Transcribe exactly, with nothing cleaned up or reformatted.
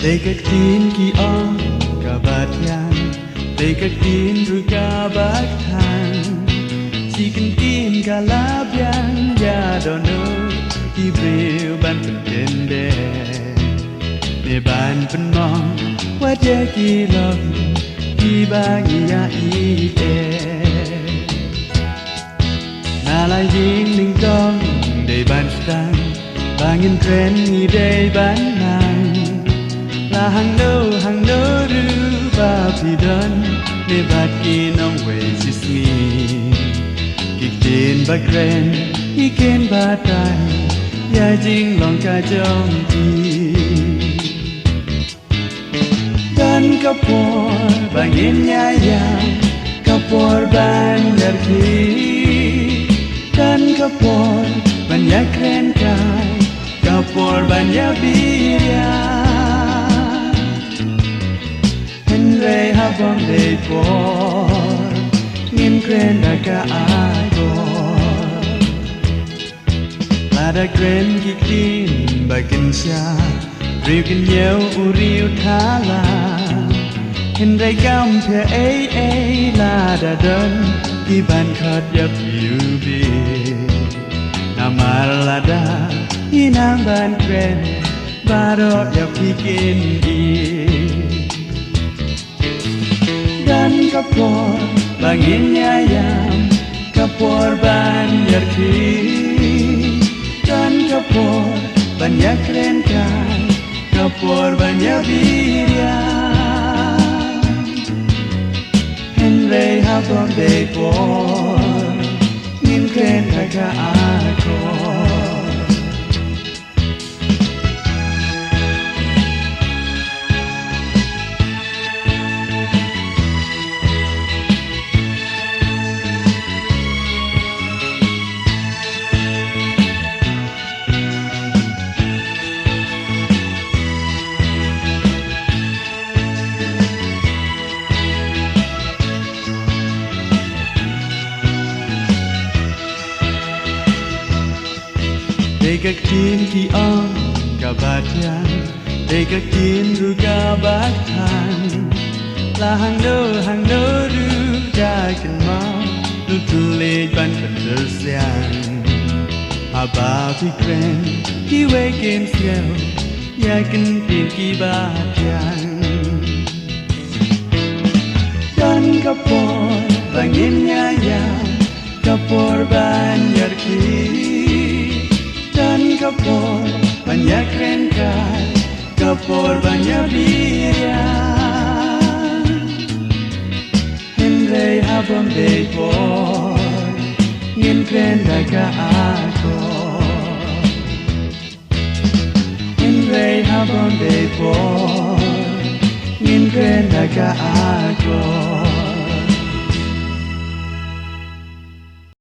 Te ka ktien ki ong kaba thiang, te ka ktien ruh kaba kthang. Shi kyntien ka la biang ïa dohnud ki briew ban pynkyndit ne ban pynmong wat ïa ki lok kiba ngi ïa-ïeit. Na la ïing nyngkong dei ban sdang, ba ngin kren ngi dei ban nang. La hangno hangno ruh ba phi don, ne bad ki nongwei shisngi, ki ktien ba kren, ki ktien batai ïa jinglong ka jong phi. Don ka por ba ngin ïaïam, ka por ban ïarkhie. Don ka por ban ïakren kai, ka por ban ïabiria. Hynrei ha bym dei por, ngin kren da ka akor. Lada kren ki ktien ba kynsha, riew kynñiew u riew thala. Hynrei kam pher ei ei lada don ki ban khot ïa phi u bit. Namar lada i nang ban kren baroh ïa phi kin ïeit. Don ka por ba ngin ïaïam, ka por ban ïarkhie. Don ka por ban ïakren kai, ka por ban ïabiria. Hynrei ha bym dei por, ngin kren da ka akor. Te ka ktien ki ong kaba thiang, te ka ktien ruh kaba kthang. La hangno hangno ruh da kynmaw, lut thylliej ban pynrsiang. Haba phi kren, kiwei kin sngew ïa ki ktien kiba thiang. Don ka por ba ngin ïaïam, ka por ban ïarkhie. Don ka por ban ïakren kai, ka por ban ïabiria. Hynrei ha bym dei por, ngin kren da ka akor. Hynrei ha bym dei por, ngin kren da ka akor.